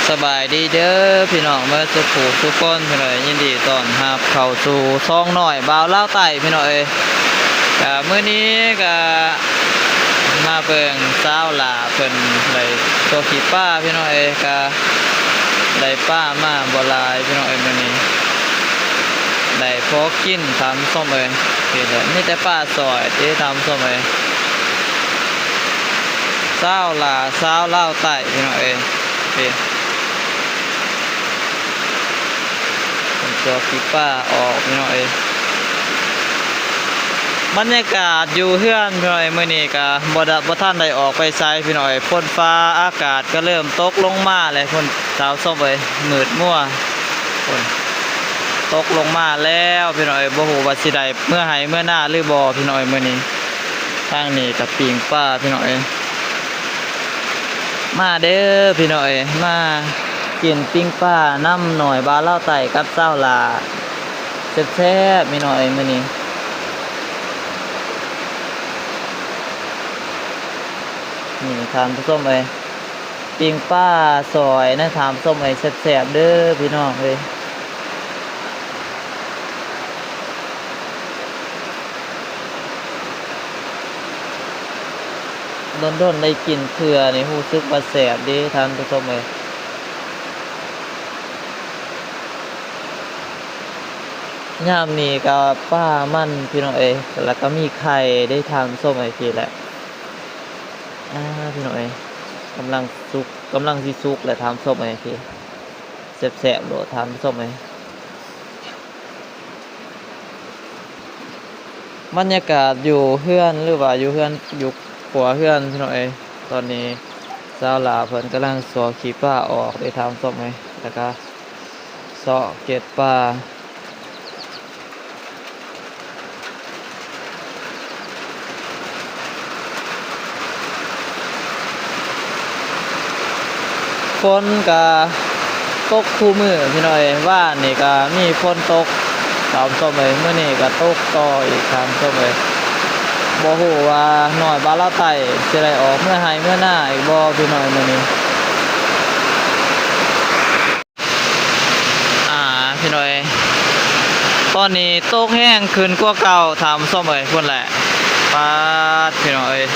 ສະບາຍດີເດີພີ່ນ້ອງເໝິດສູ່ຜູ້ສູ່ຄົນ ພີ່ນ້ອງເອີຍ, ຍິນດີຕ້ອນຮັບເຂົ້າສູ່ຊ່ອງນ້ອຍບ່າວລາວໃຕ້ ພີ່ນ້ອງເອີຍ. ກະມື້ນີ້ກະມາເບິ່ງສາວຫຼ້າເພິ່ນໄດ້ຕົກຂີ້ປາ ພີ່ນ້ອງເອີຍ, ກະໄດ້ປາມາບໍ່ຫຼາຍ ພີ່ນ້ອງເອີຍ, ມື້ນີ້ໄດ້ພໍກິນ ທ່ານຜູ້ຊົມເອີຍ. ນີ້ແຫຼະ ມີແຕ່ປາສອຍເດ້ ທ່ານຜູ້ຊົມເອີຍ. ສາວຫຼ້າ ສາວລາວໃຕ້ ພີ່ນ້ອງເອີຍ. ນີ້ ເພິ່ນຕົກຂີ້ປາອອກ ພີ່ນ້ອງເອີຍ. ບັນຍາກາດຢູ່ເຮືອນ ພີ່ນ້ອງເອີຍ, ມື້ນີ້ກະບໍ່ໄດ້ ບໍ່ທັນໄດ້ອອກໄປໃສ ພີ່ນ້ອງເອີຍ. ຝົນຟ້າອາກາດກະເລີ່ມຕົກລົງມາແລ້ວ ພຸ້ນ ທ່ານຜູ້ຊົມເອີຍ, ມືດມົວ ພຸ້ນ ຕົກລົງມາແລ້ວ ພີ່ນ້ອງເອີຍ. ບໍ່ຮູ້ວ່າຊິໄດ້ເມືອໄຮ່ເມືອນາຫຼືບໍ່ ພີ່ນ້ອງເອີຍ, ມື້ນີ້. ທາງນີ້ກະປີ້ງປາ ພີ່ນ້ອງເອີຍ. ມາເດີພີ່ນ້ອງເອີຍ, ມາກິນປີ້ງປານຳນ້ອຍບ່າວລາວໃຕ້ກັບສາວຫຼ້າ ແຊບໆ ພີ່ນ້ອງເອີຍ ມື້ນີ້. ນີ້ທ່ານຜູ້ຊົມເອີຍ, ປີ້ງປາສອຍນະທ່ານຜູ້ຊົມເອີຍ, ແຊບໆ ເດີພີ່ນ້ອງເອີຍ. ດົນໆ ໄດ້ກິນເທື່ອນີ້ ຮູ້ສຶກວ່າແຊບເດ້ທ່ານຜູ້ຊົມເອີຍ. ຍາມນີ້ກະປາມັນ ພີ່ນ້ອງເອີຍ, ແລ້ວກະມີໄຂ່ເດ້ທ່ານຜູ້ຊົມເອີຍ. ພີ້ແຫຼະ ອາ ພີ່ນ້ອງເອີຍ, ກຳລັງສຸກ ກຳລັງຊິສຸກແລ້ວທ່ານຜູ້ຊົມເອີຍ. ພີ້ ແຊບໆ ໂລດທ່ານຜູ້ຊົມເອີຍ. ບັນຍາກາດຢູ່ເຮືອນ ຫຼືວ່າຢູ່ເຮືອນ ຢູ່ຂົວເຮືອນ ພີ່ນ້ອງເອີຍ, ຕອນນີ້ສາວຫຼ້າເພິ່ນກຳລັງຊອກຂີ້ປາອອກເດ້ທ່ານຜູ້ຊົມເອີຍ, ແລ້ວກະຊອກເກັບປາ. ຝົນກະຕົກຄູ່ມື້ພີ່ນ້ອງເອີຍ, ວານນີ້ກະມີຝົນຕົກທ່ານຜູ້ຊົມເອີຍ, ມື້ນີ້ກະຕົກຕໍ່ອີກທ່ານຜູ້ຊົມເອີຍ. ບໍ່ຮູ້ວ່ານ້ອຍບ່າວລາວໃຕ້ຊິໄດ້ອອກເມືອໄຮ່ເມືອນາອີກບໍ່ພີ່ນ້ອງເອີຍ ມື້ນີ້. ອາ ພີ່ນ້ອງເອີຍ, ຕອນນີ້ຕົກແຮງຂຶ້ນກວ່າເກົ່າທ່ານຜູ້ຊົມເອີຍ. ພຸ້ນແຫຼະ ປາດ ພີ່ນ້ອງເອີຍ,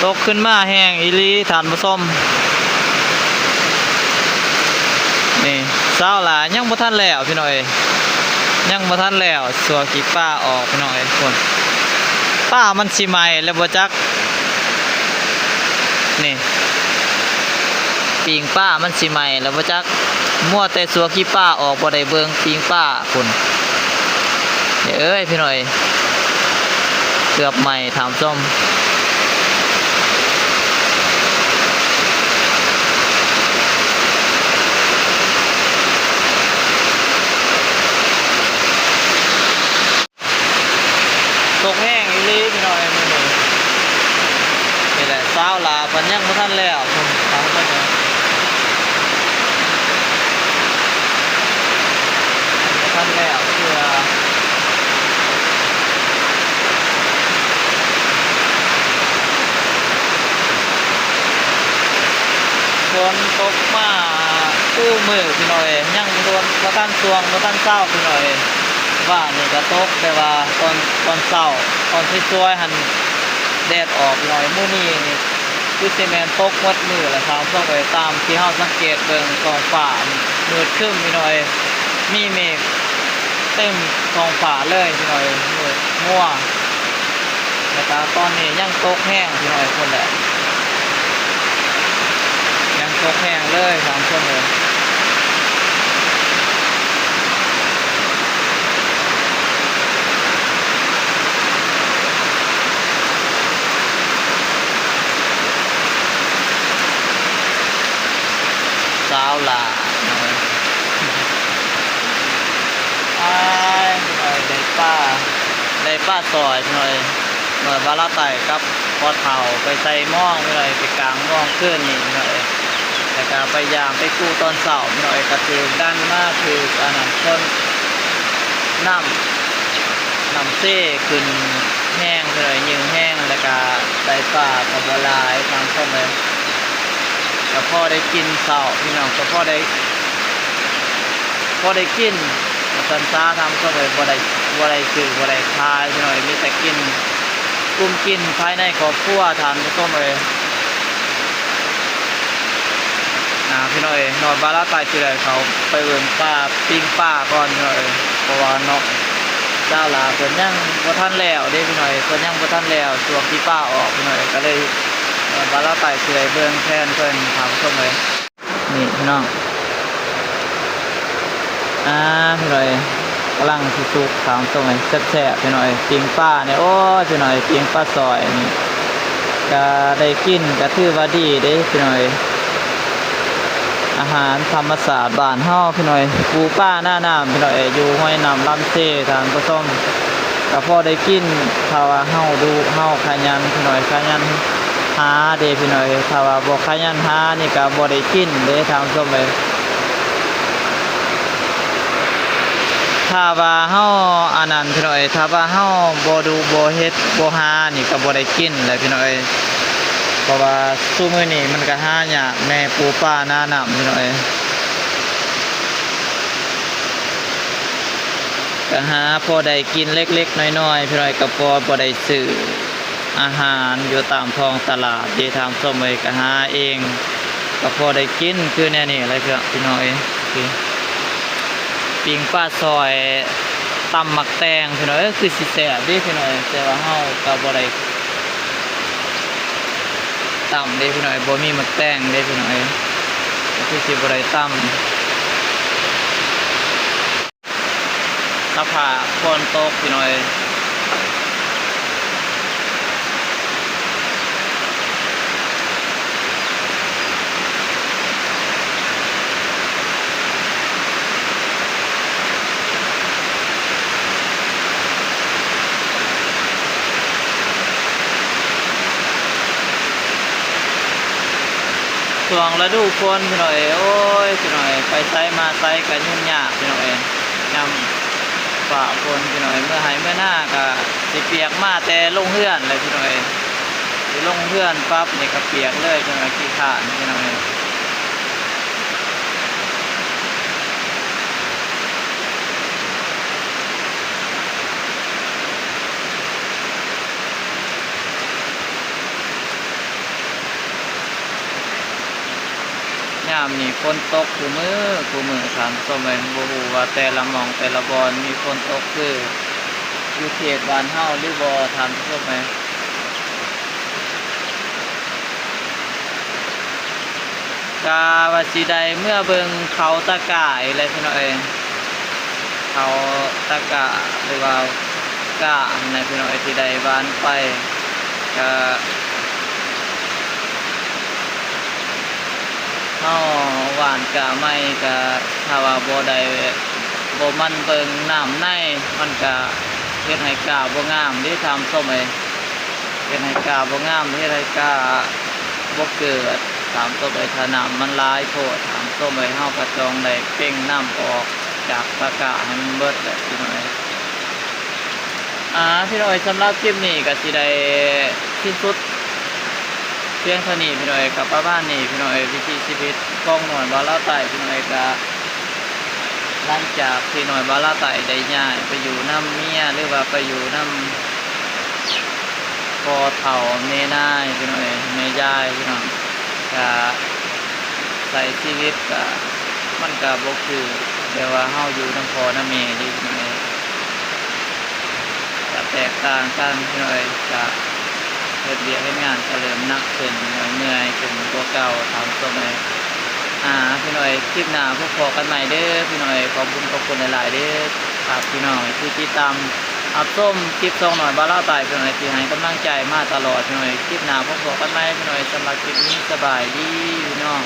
ຕົກຂຶ້ນມາແຮງອີ່ຫຼີທ່ານຜູ້ຊົມ. ນີ້ ສາວຫຼ້າຍັງບໍ່ທັນແລ້ວພີ່ນ້ອງເອີຍ, ຍັງບໍ່ທັນແລ້ວ ຊອກຂີ້ປາອອກພີ່ນ້ອງເອີຍ. ພຸ້ນ ປາມັນຊິໄໝ້ແລ້ວບໍ່ຈັກ. ນີ້ ປີ້ງປາມັນຊິໄໝ້ແລ້ວບໍ່ຈັກ, ມົວແຕ່ຊອກຂີ້ປາອອກ ບໍ່ໄດ້ເບິ່ງປີ້ງປາພຸ້ນ. ເອີຍ ພີ່ນ້ອງເອີຍ, ເກືອບໄໝ້ທ່ານຜູ້ຊົມ. ຕົກແຮງອີ່ຫຼີພີ່ນ້ອງເອີຍ ມື້ນີ້. ນີ້ແຫຼະ ສາວຫຼ້າເພິ່ນຍັງບໍ່ທັນແລ້ວ ພຸ້ນ ທາງເພິ່ນ ຍັງບໍ່ທັນແລ້ວເທື່ອ. ຝົນຕົກມາຄູ່ມື້ພີ່ນ້ອງເອີຍ, ຍັງບໍ່ ບໍ່ທັນຊ່ວງ ບໍ່ທັນເຊົາພີ່ນ້ອງເອີຍ. ວານນີ້ກະຕົກ ແຕ່ວ່າຕອນ ຕອນເຊົ້າ ຕອນສວຍໆ ຫັ້ນແດດອອກພີ່ນ້ອງເອີຍ. ມື້ນີ້ນີ້ຄືຊິແມ່ນຕົກໝົດມື້ແຫຼະທ່ານຜູ້ຊົມເອີຍ, ຕາມທີ່ເຮົາສັງເກດເບິ່ງທ້ອງຟ້າ ມືດຄຶ້ມພີ່ນ້ອງເອີຍ, ມີເມກເຕັມທ້ອງຟ້າເລີຍພີ່ນ້ອງເອີຍ, ມືດມົວ. ແລ້ວກະຕອນນີ້ຍັງຕົກແຮງພີ່ນ້ອງເອີຍ, ພຸ້ນແຫຼະ ຍັງຕົກແຮງເລີຍທ່ານຜູ້ຊົມເອີຍ. ສາວຫຼ້າ ອ້າຍ ພີ່ນ້ອງເອີຍ, ໄດ້ປາ ໄດ້ປາສອຍພີ່ນ້ອງເອີຍ. ເມື່ອວາລາໄຕ້ກັບພໍ່ເຖົ້າໄປໃສ່ມອງພີ່ນ້ອງເອີຍ, ໄປກາງມອງຄືນນີ້ພີ່ນ້ອງເອີຍ, ແລ້ວກະໄປຢາມໄປກູ້ຕອນເຊົ້າພີ່ນ້ອງເອີຍ, ກະຖືກດັນມາ ຖືກອັນນັ້ນ ຄົນ ນ້ຳ ນ້ຳເຊຂຶ້ນແຮງເລີຍ, ຍິງແຮງ ແລ້ວກະໄດ້ປາກະບໍ່ຫຼາຍ ທ່ານຜູ້ຊົມເອີຍ. ກໍພໍໄດ້ກິນເຊົ້າພີ່ນ້ອງ ກໍພໍໄດ້ ພໍໄດ້ກິນວ່າຊັ້ນຊະທ່ານຜູ້ຊົມເອີຍ ບໍ່ໄດ້ ບໍ່ໄດ້ຊື້ບໍ່ໄດ້ຂາຍພີ່ນ້ອງເອີຍ ມີແຕ່ກິນ ກຸມກິນພາຍໃນຄອບຄົວທ່ານຜູ້ຊົມເອີຍ. ອ່າ ພີ່ນ້ອງເອີຍ ນ້ອຍບ່າວລາວໃຕ້ຊິໄດ້ເຂົ້າໄປເບິ່ງປາ ປີ້ງປາກ່ອນພີ່ນ້ອງເອີຍ ເພາະວ່າເນາະ ສາວຫຼ້າເພິ່ນຍັງບໍ່ທັນແລ້ວເດ້ພີ່ນ້ອງເອີຍ ເພິ່ນຍັງບໍ່ທັນແລ້ວ ຊ່ວງຊິປາອອກພີ່ນ້ອງເອີຍ ກໍເລີຍ ນ້ອຍບ່າວລາວໃຕ້ຊິໄດ້ເບິ່ງແທນເພິ່ນທ່ານຜູ້ຊົມເອີຍ. ນີ້ພີ່ນ້ອງ ອ່າ ພີ່ນ້ອງເອີຍ ກຳລັງຊິສຸກ ທ່ານຜູ້ຊົມເອີຍ ແຊບໆ ພີ່ນ້ອງເອີຍ ປີ້ງປານີ້ ໂອ້ຍ ພີ່ນ້ອງເອີຍ ປີ້ງປາຊອຍນີ້ ກະໄດ້ກິນ ກະຖືວ່າດີເດ້ພີ່ນ້ອງເອີຍ ອາຫານທຳມະຊາດບ້ານເຮົາພີ່ນ້ອງເອີຍ ປູປາໜ້ານ້ຳພີ່ນ້ອງເອີຍ ຢູ່ຫ້ວຍນ້ຳລຳເຊ ທ່ານຜູ້ຊົມ ກະພໍໄດ້ກິນ ຖ້າວ່າເຮົາດຸ ເຮົາຂະຫຍັນພີ່ນ້ອງເອີຍ ຂະຫຍັນ ຫາເດ້ພີ່ນ້ອງເອີຍ ຖ້າວ່າບໍ່ຂະຫຍັນຫານີ້ກະບໍ່ໄດ້ກິນເດ້ທ່ານຜູ້ຊົມເອີຍ ຖ້າວ່າເຮົາອັນນັ້ນພີ່ນ້ອງເອີຍ ຖ້າວ່າເຮົາບໍ່ດຸບໍ່ເຮັດບໍ່ຫານີ້ກະບໍ່ໄດ້ກິນແຫຼະພີ່ນ້ອງເອີຍ ເພາະວ່າຊຸມື້ນີ້ມັນກະຫາຍາກແດ່ ປູປາໜ້ານ້ຳພີ່ນ້ອງເອີຍ ກະຫາພໍໄດ້ກິນເລັກໆນ້ອຍໆ ພີ່ນ້ອງເອີຍ ກະພໍບໍ່ໄດ້ຊື້ ອາຫານຢູ່ຕາມທ້ອງຕະຫຼາດເດ້ທ່ານຜູ້ຊົມເອີຍ ກະຫາເອງ ກະພໍໄດ້ກິນຄືແນວນີ້ແຫຼະພີ່ນ້ອງເອີຍ ປີ້ງປາຊອຍ ຕຳໝາກແຕງພີ່ນ້ອງເອີຍ ຄືຊິແຊບເດ້ພີ່ນ້ອງເອີຍ ແຕ່ວ່າເຮົາກະບໍ່ໄດ້ຕຳເດ້ພີ່ນ້ອງເອີຍ ບໍ່ມີໝາກແຕງເດ້ພີ່ນ້ອງເອີຍ ກະຄືຊິບໍ່ໄດ້ຕຳ. ສະພາບຝົນຕົກພີ່ນ້ອງເອີຍ ຊ່ວງລະດູຝົນພີ່ນ້ອງເອີຍ ໂອ້ຍ ພີ່ນ້ອງເອີຍ ໄປໃສມາໃສກະຫຍຸ້ງຍາກພີ່ນ້ອງເອີຍ ຍາມຟ້າຝົນພີ່ນ້ອງເອີຍ ເມືອໄຮ່ເມືອນາກະຊິປຽກ ມາແຕ່ລົງເຮືອນແຫຼະພີ່ນ້ອງເອີຍ ຊິລົງເຮືອນປັບນີ້ກະປຽກເລີຍພີ່ນ້ອງເອີຍ ຂີ້ຄ້ານພີ່ນ້ອງເອີຍ. ຍາມນີ້ຝົນຕົກຄູ່ມື້ ຄູ່ມື້ທ່ານຜູ້ຊົມເອີຍ ບໍ່ຮູ້ວ່າແຕ່ລະໝ່ອງແຕ່ລະບ່ອນມີຝົນຕົກຄືຢູ່ເຂດບ້ານເຮົາຫຼືບໍ່ທ່ານຜູ້ຊົມເອີຍ. ກະວ່າຊິໄດ້ເມືອເບິ່ງເຂົາຕະກ້າອີກແຫຼະພີ່ນ້ອງເອີຍ ເຂົາຕະກ້າ ຫຼືວ່າກ້າຫັ້ນນະພີ່ນ້ອງເອີຍ ທີ່ໄດ້ຫວ່ານໄປ ກະເຮົາຫວ່ານກ້າໃໝ່ ກະຖ້າວ່າບໍ່ໄດ້ ບໍ່ໝັ່ນເບິ່ງນ້ຳໃນ ມັນກະເຮັດໃຫ້ກ້າບໍ່ງາມເດ້ທ່ານຜູ້ຊົມເອີຍ. ເຮັດໃຫ້ກ້າບໍ່ງາມ ເຮັດໃຫ້ກ້າບໍ່ເກີດ ທ່ານຜູ້ຊົມເອີຍ ຖ້ານ້ຳມັນຫຼາຍໂພດ ທ່ານຜູ້ຊົມເອີຍ ເຮົາກະຕ້ອງໄດ້ເປັ່ງນ້ຳອອກຈາກຕະກ້າໃຫ້ມັນເບິດແຫຼະພີ່ນ້ອງເອີຍ. ອ່າ ພີ່ນ້ອງເອີຍ ສຳລັບຄລິບນີ້ກະຊິໄດ້ສິ້ນສຸດພຽງເທົ່ານີ້ພີ່ນ້ອງເອີຍ ກະປະມານນີ້ພີ່ນ້ອງເອີຍ ວິຖີຊີວິດຂອງນ້ອຍບ່າວລາວໃຕ້ພີ່ນ້ອງເອີຍ ກະ ຫຼັງຈາກທີ່ນ້ອຍບ່າວລາວໃຕ້ໄດ້ຍ້າຍໄປຢູ່ນຳເມຍ ຫຼືວ່າໄປຢູ່ນຳພໍ່ເຖົ້າແມ່ຍາຍພີ່ນ້ອງເອີຍ ແມ່ຍາຍພີ່ນ້ອງ ກະໃຊ້ຊີວິດກະ ມັນກະບໍ່ຄືແບບວ່າເຮົາຢູ່ນຳພໍ່ນຳແມ່ເດ້ພີ່ນ້ອງເອີຍ ກະແຕກຕ່າງກັນພີ່ນ້ອງເອີຍ ກະ ເຮັດວຽກເຮັດງານກະເລີ່ມໜັກຂຶ້ນ ເມື່ອຍຂຶ້ນກວ່າເກົ່າ ທ່ານຜູ້ຊົມເອີຍ. ອ່າ ພີ່ນ້ອງເອີຍ ຄລິບໜ້າພົບພໍ້ກັນໃໝ່ເດີພີ່ນ້ອງເອີຍ ຂອບບຸນຂອບຄຸນຫຼາຍໆເດີ ຄາບ ພີ່ນ້ອງເອີຍ ທີ່ຕິດຕາມຮັບຊົມຄລິບຊ່ອງນ້ອຍບ່າວລາວໃຕ້ພີ່ນ້ອງເອີຍ ທີ່ໃຫ້ກຳລັງໃຈມາຕະຫຼອດພີ່ນ້ອງເອີຍ ຄລິບໜ້າພົບພໍ້ກັນໃໝ່ພີ່ນ້ອງເອີຍ ສຳລັບຄລິບນີ້ສະບາຍດີພີ່ນ້ອງ.